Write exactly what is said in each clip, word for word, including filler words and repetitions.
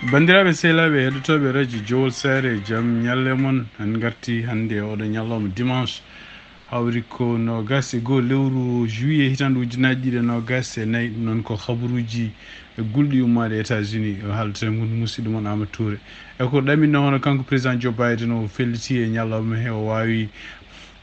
Banndiraaɓe sehilaaɓe heɗotooɓe radio Jowol Saare, jam ñalle mon. En ngarti hannde e oɗo ñalawma dimanche, hawri ko noogas e goo lewru juillet hitaande ujunaaji ɗiɗi e noogas e nayi. Noon ko habaruuji gulɗi ummaade États-Unis, o haalata e mum musidɗo mon Amadou Touré. E ko ɗaminno hono kanko président Joe Biden, o felliti e ñalawma he, o waawi,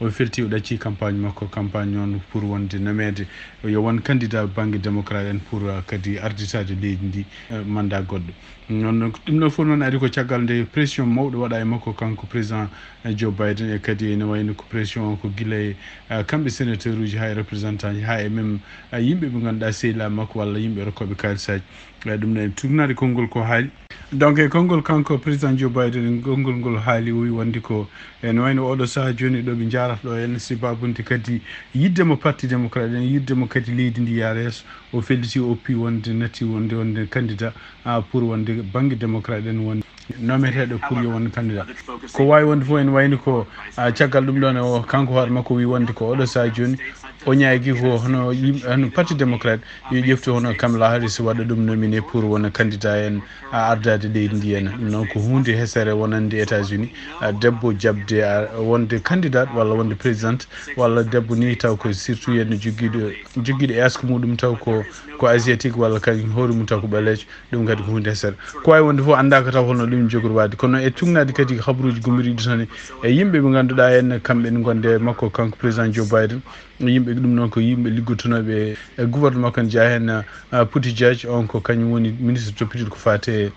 o felti, o ɗacci campagne makko, campagne noon pour wonde nomeede yo won candidat bannge démocrate en pour, uh, kadi arditaade leydi ndi, uh, mandat goɗɗo. Noon, ɗum ɗo fof noon ari ko caggal nde pression mawɗo waɗa e makko kanko président, uh, Joe Biden, e kadi ene wayno ko pression o ko gila e, uh, kamɓe sénateur uji haa e représentant ji, haa e même, uh, yimɓe ɓe ngannduɗaa sehilaaɓe makko walla yimɓe rokkooɓe kaalisaaji. Eh, ɗum ne tuugnaade konngol ko haali. Donc, e konngol kanko président Joe Biden, konngol ngol haali, o wi wonde ko ene wayno oɗo sahaa jooni ɗo ɓe njaarata ɗo en, si babunde kadi yiɗde mo parti démocrate en, yiɗde mo kadi leydi ndi yaara yeeso. O felliti, o oppi wonde natti wonde, wonde candidat, ah, pour wonde bannge démocrate en wonde nometeeɗo pour yo won candidat. Ko waawi wonde fof ene wayno ko, ah, caggal ɗum ɗoon o kanko hoore makko wi wonde ko oɗo sahaa jooni o ñaagi ko hono yim-, hono parti démocrate yo ƴeftu hono Kamala Harris waɗa ɗum nominé pour wona candidat en, a, ardaade leydi ndi en. Ɗum noon ko huunde hesere wonande États-Unis, a, debbo jaɓde, a, wonde candidat walla wonde présidente, walla debbo ni taw ko surtout yen jogiiɗo, jogiiɗo e asko muɗum taw ko, ko asiatique walla kañum hoore mum taw ko ɓaleejo. Ɗum kadi ko huunde hesere. Ko waawi wonde fof anndaaka taw holno ɗum jogori waɗde. Kono e tuugnaade kadi habaruuji gummoriiɗi tan e yimɓe ɓe ngannduɗaa en kamɓe ne ngonde e makko kanko président Joe Biden. Yimɓe ɗum noon ko yimɓe liggotonooɓe e gouvernement kan jeyaa heen, ah, Buttigieg, on ko kañum woni ministre toppitiiɗo ko faati e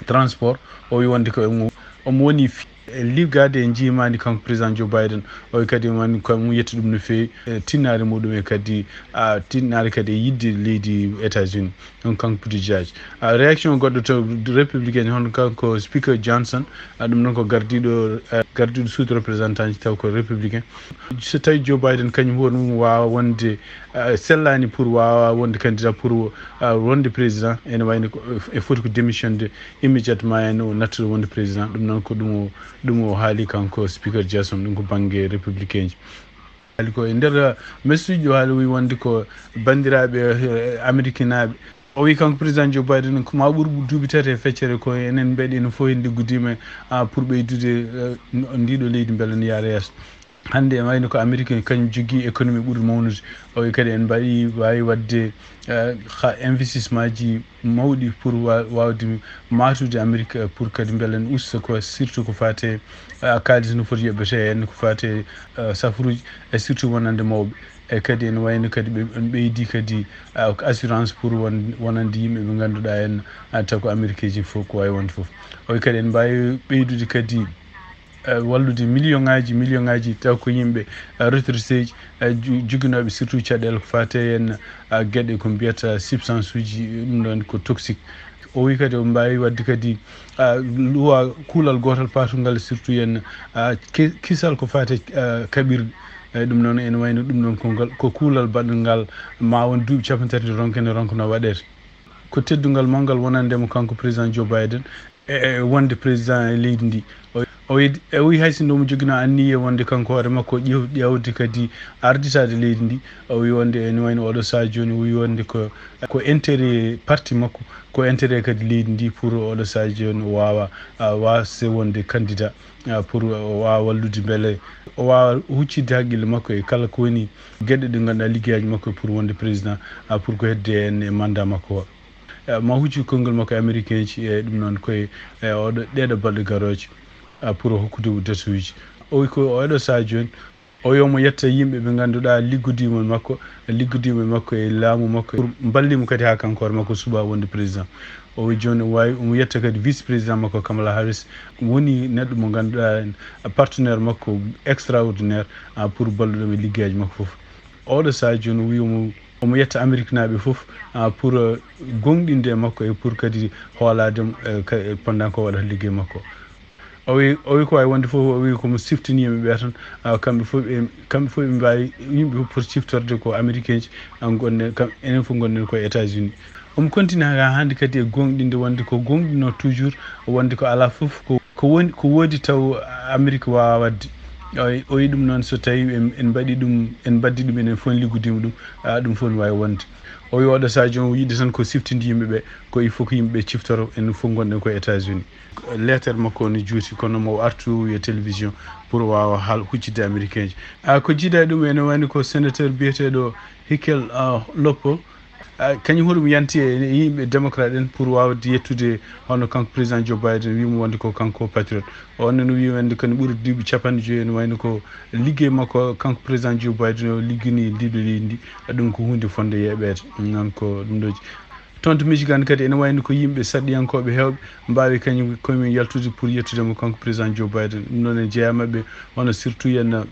transport. O wi wonde ko omo, omo woni fi-, e liggaade e njiimaandi kanko président Joe Biden. O wi kadi man ko mo yetti ɗum no feewi, e tinnaare muɗum e kadi, ah, tinnaare kadi e yiɗde leydi États-Unis. Ɗum kanko Buttigieg. Ah, réaction goɗɗo to républicain, hono kanko Speaker Johnson, ah, ɗum noon ko gardiiɗo, ah, gardiiɗo suudu représentant ji taw ko républicain. So tawi Joe Biden kañum hoore mum waawa wonde, ah, sellaani pour waawa wonde candidat pour, ah, wonde président, ene wayno ko, e foti ko démissionde immédiatement, ene o nattude wonde président. Ɗum noon ko ɗum o, ɗum o haali kanko Speaker Johnson, ɗum ko bannge républicain ji. Haali ko e nder message o haali, o wi wonde ko banndiraaɓe, eh, américainaaɓe. O wi kanko président Joe Biden ko ma ɓur duuɓi tati e feccere ko enen mbeɗa ene fof en liggodima, ah, pour ɓeydude, eh, no, ndiɗo leydi mbele no yaara yeeso. Hannde ene wayno ko Amérique kañum jogii économie ɓuri mawnude. O wi kadi en mbaɗi, waawi waɗde, eh, ha investissement ji mawɗi pour wa-, waawde maatude Amérique, eh, pour kadi mbele en usta ko surtout ko faate, eh, kaalis no foti yoɓete en, ko faate, eh, safruuji, e surtout wonande mawɓe. E kadi ene wayno kadi ɓe, en ɓeydi kadi, ah, assurance pour won-, wonande yimɓe ɓe ngannduɗaa en, ah, taw ko Amérique ji fof ko waawi wonde fof. O wi kadi en mbaawi ɓeydude kadi, eh, wallude million ŋaaji, million ŋaaji taw ko yimɓe, eh, retraité ji, eh, ju-, joginooɓe surtout caɗeele ko faate en, ah, geɗe ko mbiyata substance uji, ɗum ɗoon ko toxique. O wi kadi o mbaawi waɗde kadi, ah, luwa kuulal gootal paatungal surtout en, ah, ki-, kisal ko faate, ah, kaɓirɗe. Eeyi, ɗum noon ene wayno ɗum ɗoon ko ngal, ko kuulal baɗngal ma won duuɓi cappanɗe tati nde ronka, nde ronka no waɗeede. Ko teddungal manngal wonande mo kanko président Joe Biden e, e wonde président e leydi ndi. O, o wi, o wi hay sinno omo joginoo anniye wonde kanko hoore makko ƴeew-, ƴeewde kadi arditaade leydi ndi. O wi wonde ene wayno oɗo sahaa jooni, o wi wonde ko, ko intérêt parti makko, ko intérêt kadi leydi ndi pour oɗo sahaa jooni o waawa, a, waasde wonde candidat, a, pour o waawa wallude mbele o waawa huccitde haqqille makko e kala ko woni geɗe ɗe ngannduɗaa liggeyaaji makko pour wonde président, a, pour ko hedde en e mandat makko o. Eh, ma hucci konngol makko e américain ji, e ɗum noon koye, e oɗo, ɗeɗo balɗe garooje, ah, pour hokkude mo datuuji. O wi ko oɗo sahaa jooni, o yo mo yetta yimɓe ɓe ngannduɗaa liggodiima e makko, liggodiima e makko e laamu makko, pour mballimo kadi haa kanko hoore makko suɓa wonde président. O wi jooni o waawi, omo yetta kadi vice président makko Kamala Harris, woni neɗɗo mo ngannduɗaa partenaire makko extraordinaire, ah, pour balluɗo mo e liggeyaaji makko fof. Oɗo sahaa jooni o wi omo, omo yetta Ameriknaaɓe fof, ah, pour, eh, gooŋɗinde e makko e pour kadi hoolaade mo, eh, ka-, eh, pendant ko waɗata liggey makko. O wi, o wi ko waawi wonde fof, o wi ko mo siftini yimɓe ɓe tan, ah, kamɓe fof ɓe, kamɓe fof ɓe mbaawi, yimɓe fof poti siftorde ko Américain ji, ah, ngonɗen, kam, enen fof ngonɗen ko e États-Unis. Omo continue haa hannde kadi e gooŋɗinde wonde ko gooŋɗinoo toujours, wonde ko alaa fof ko, ko woni, ko woodi taw Amérique waawaa waɗde. O, o wi ɗum noon, so tawii en, en mbaɗii ɗum, en mbaɗdii ɗum, enen fof en liggodiima ɗum, ah, ɗum fof ne waawi wonde. O wi oɗo sadio o yiɗi tan ko siftinde yimɓe ɓe, ko il faut ko yimɓe ɓe ciftoro, en fof gonɗen ko États-Unis. Leeter makko o ne juuti, kono mo artu e télévision pour waawa haal huccitde américain ji. A ko jiida e ɗum ene wayni ko sénateur biyeteeɗo Hikel, a, Loppo, a, kañum hoɗum yanti e yimɓe démocrate en pour waawde yettude hono kanko président Joe Biden, wiimo wonde ko kanko patriote. O noon wi wonde kadi ɓuri duuɓi capanɗe joyi ene wayno ko liggey makko kanko président Joe Biden o liggini ndiɗo leydi ndi. Ɗum ko huunde fonde yeɓeede. Noon ko ɗum ɗo. Toon to Michigan kadi ene wayno ko yimɓe sarɗiyankooɓe heewɓe mbaawi kañum koyemumen yaltude pour yettude mo kanko président Joe Biden. Ɗum noon ene jeyaa maɓɓe, hono surtout yen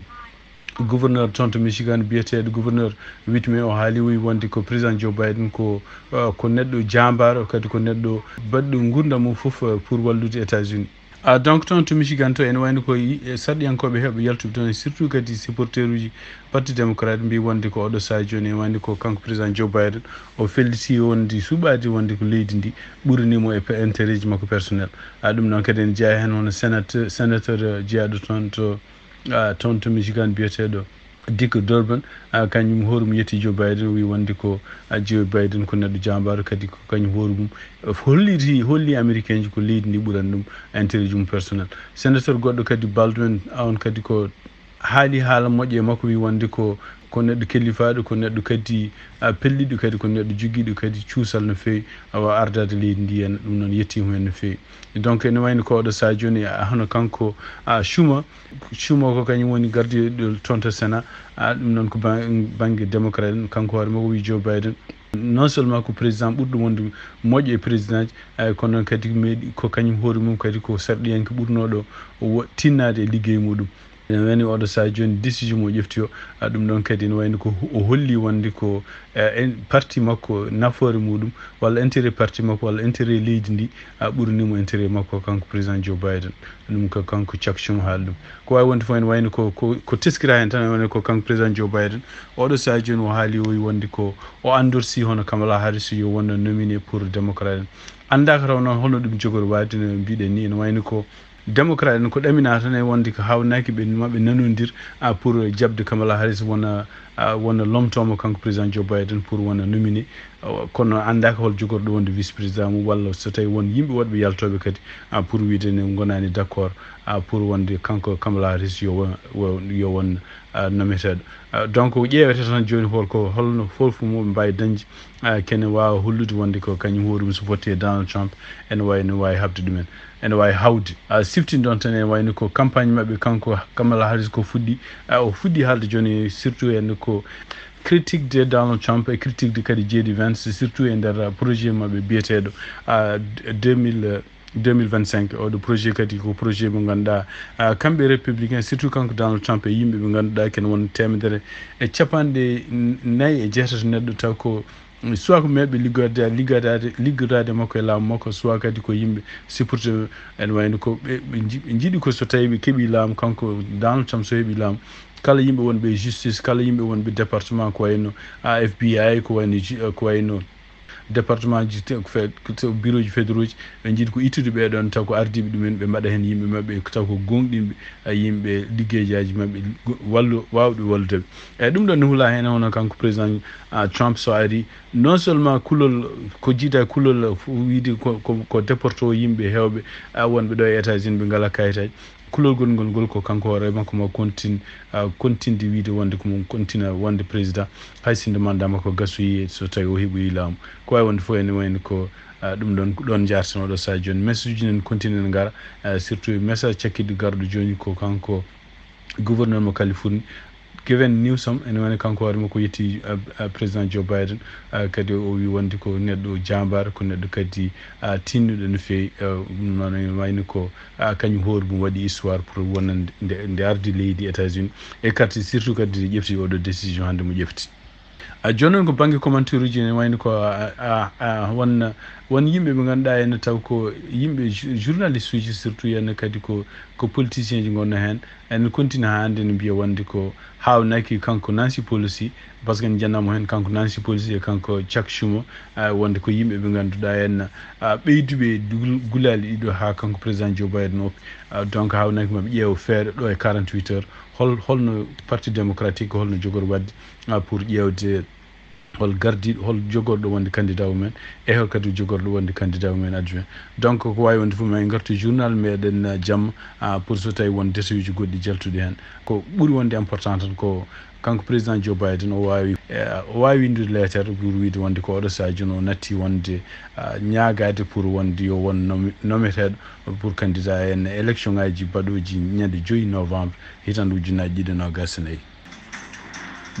gouverneur toon to Michigan biyeteeɗo gouverneur Whitmer, o haali o wi wonde ko président Joe Biden ko, uh, ko neɗɗo jaambaaro, kadi ko neɗɗo baɗɗo nguurndam mum fof, uh, pour wallude États-Unis. Ah, donc toon to Michigan to ene wayno ko yi-, e sarɗiyankooɓe heewɓe yaltuɓe toon, surtout kadi supporteruuji parti démocrate mbi wonde ko oɗo sahaa jooni ene wayno ko kanko président Joe Biden o felliti wonde suɓaade wonde ko leydi ndi ɓurini mo e pe-, intérêt ji makko personnel. Ah, ɗum noon kadi ene jeyaa heen hono sénateur, sénateur, eh, jeyaaɗo toon to, ah, toon to Michigan biyeteeɗo Dick Durbin, ah, kañum hoore mum yetti Joe Biden, o wi wonde ko, ah, Joe Biden ko neɗɗo jaambaaro, kadi ko kañum hoore mum, eh, holliti, holli Américain ji ko leydi ndi ɓurani ɗum intérêt ji mum personnel. Sénateur goɗɗo kadi Baldwin, ah, on kadi ko haali haala moƴƴo e makko, wi wonde ko, ko neɗɗo kellifaaɗo, ko neɗɗo kadi, ah, pelliɗo kadi, ko neɗɗo jogiiɗo kadi cuusal no feewi, awa ardaade leydi ndi henna, ɗum noon yettiima heen no feewi. Donc ene wayno ko oɗo sahaa jooni, ah, hono kanko, ah, Schumer, Schumer ko kañum woni gardiiɗo toon to Sénat, ah, ɗum noon ko ba-, bannge démocrate en, kanko hoore makko wi Joe Biden, non seulement ko président ɓurɗo wonde moƴƴo e président ji, eh, kono noon kadi meeɗi ko kañum hoore mum kadi ko sarɗiyanke ɓurnooɗo wo-, tinnaade e liggey muɗum. Ene wayno oɗo sahaa jooni décision mo ƴefti o, ah, ɗum ɗoon kadi ene wayno ko o holli wonde ko, eh, en, parti makko nafoore muɗum walla intérêt parti makko walla intérêt leydi ndi, ah, ɓurani mo intérêt makko kanko président Joe Biden. Ɗum ko kanko Chuck Schumer haali ɗum. Ko waawi wonde fof ene wayno ko, ko, ko teskira heen tan, ene wayno ko kanko président Joe Biden. Oɗo sahaa jooni o haali o wi wonde ko o endorsé hono Kamala Harris yo wonno nominé pour démocrate en. Anndaaka taw noon holno ɗum jogori waawde no mbiɗen ni, ene wayno ko démocrate en ko ɗaminaa tan e wonde ko haawnaaki ɓe maɓɓe nanondir, ah, pour jaɓde Kamala Harris wona, ah, wona lomtoomo kanko président Joe Biden pour wona nominé. Ah, kono anndaaka hol jogorɗo wonde vice président mum walla so tawi won yimɓe woɗɓe yaltooɓe kadi, ah, pour wiyde ne ngonaani d'accord, ah, pour wonde kanko Kamala Harris yo won, wo-, yo won, ah, nometeeɗo. Ah, donc ƴeewete tan jooni hol ko holno fof mo ɓe mbaawi dañde, ah, kene waawa hollude wonde ko kañum hoore mum so fotti e Donald Trump ene waawi, ne waawi haɓde ɗumen. Ene waawi hawde. Ah, siftin ɗoon tan ene wayno ko campagne maɓɓe kanko Kamala Harris ko fuɗɗi, ah, o fuɗɗi haalde jooni surtout heen ko critique de Donald Trump e critique de kadi J D Vance surtout e nder projet maɓɓe biyeteeɗo, ah, deux mille, deux mille vingt-cinq. Oɗo projet kadi ko projet mo ngannduɗaa, ah, kamɓe républicain surtout kanko Donald Trump e yimɓe ɓe ngannduɗaa kene won teemedere e capanɗe nayi e jeetato neɗɗo taw ko soit ko meeɓɓe liggodaade, liggodaade, liggodaade makko e laamu makko, soit kadi ko yimɓe supporter, ene wayno ko ɓe, ɓe nji-, ɓe njiɗi ko so tawi ɓe keɓi laamu, kanko Donald Trump so heɓi laamu, kala yimɓe wonɓe e justice, kala yimɓe wonɓe département ko wayno A F B I, ko wayno ju-, ko wayno département ji te-, fe-, to bureau ji fédéraux ji, ɓe njiɗi ko ittude ɓee ɗoon taw ko ardiiɓe ɗumen, ɓe mbaɗa heen yimɓe maɓɓe taw ko gooŋɗinɓe, a yimɓe liggeyjaaji maɓɓe go-, wallu, waawɓe wallude ɓe. Eeyi, ɗum ɗoon ne hula heen hono kanko président, ah, Trump so ari, non seulement kulol, ko jiida kulol fu-, wiide ko, ko, ko déporté o yimɓe heewɓe, ah, wonɓe ɗo e États-Unis ɓe ngalaa kayitaaji. Kulol gongol ngol ko kanko hoore makko mo kontin-, ah, kontinde wiide wonde ko mo kontina wonde président, hay sinno mandat makko gasoyi so tawi o heɓoyi laamu. Ko waawi wonde fof ene wayno ko, ah, ɗum ɗoon, ko ɗoon njaarten oɗo sahaa jooni. Message uji ene continue ene ngara, ah, surtout message cakkitiiɗo garɗo jooni ko kanko gouverneur mo Californie, Gavin Newsom, ene wayno kanko hoore makko yetti, ah, ah, président Joe Biden, ah, kadi o wi wonde ko neɗɗo jaambaar, ko neɗɗo kadi, ah, tinnuɗo no feewi, ah, ɗum noon ene wayno ko, ah, kañum hoore mum waɗi histoire pour wonande nde, nde ardi leydi États-Unis, e kadi surtout kadi nde ƴefti oɗo décision hannde mo ƴefti. A jooni noon ko bannge commentaire uji ene wayno ko, a, a, a, won, won yimɓe ɓe ngannduɗaa ene taw ko yimɓe jou-, journaliste uji surtout ene kadi ko, ko politicien ji ngonno heen. Ene continue haa hannde ne mbiya wonde ko haawnaaki kanko Nancy Pelosi, par ce que en njannamo heen kanko Nancy Pelosi e kanko Chuck Schumer, a, wonde ko yimɓe ɓe ngannduɗaa en, a, ɓeyduɓe gul-, gulaali ɗiɗo haa kanko président Joe Biden oppi. A, donc haawnaaki maɓe ƴeewa feere ɗo e quarante-huit heures. Hol, holno Parti démocratique, holno jogori waɗde, ah, pour ƴeewde, hol gardiiɗo, hol jogorɗo wonde candidat mumen, e hol kadi jogorɗo wonde candidat mumen adjoint. Donc ko waawi wonde fof, ma en ngartu e journal meɗen, uh, jamma, uh, pour so tawi won détail uji goɗɗi jaltuɗi heen. Ko ɓuri wonde important tan ko kanko président Joe Biden o waawi, eh, o waawi windude leetere pour wiide wonde ko oɗo sahaa jooni o natti wonde, uh, ñaagaade pour wonde yo won nomi-, nometeeɗo pour candidat en élection ngaji baɗooji ñande joyi novembre hitande ujunnaji ɗiɗi e noogas e nayi.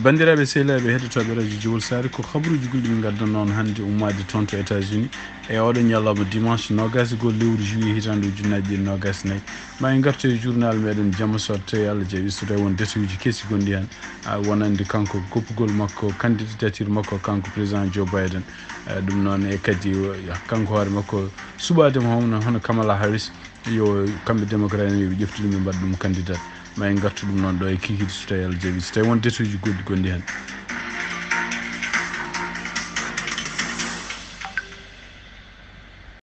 Banndiraaɓe sehilaaɓe heɗotooɓe radio Jowol Saare, ko habaruuji gulɗi min ngaddan noon hannde ummaade toon to États-Unis e oɗo ñalawma dimanche noogas e goo lewru juillet hitande ujunnaji ɗiɗi e noogas e nayi. Ma en ngartu e journal meɗen jamma so tawi Allah jaɓi, so tawi won détail uji kesi gonɗi heen, a, wonande kanko goppugol makko, candidature makko kanko président Joe Biden. Eh, ɗum noon e kadi, eh, kanko hoore makko suɓaade mo hono, hono Kamala Harris, yo kamɓe démocrate en yo ɓe ƴeftu ɗum ɓe mbaɗa ɗum candidat. Ma en ngartu ɗum noon ɗo e kikiiɗe so tawi Allah jaɓi, so tawi won détail uji goɗɗi gonɗi heen.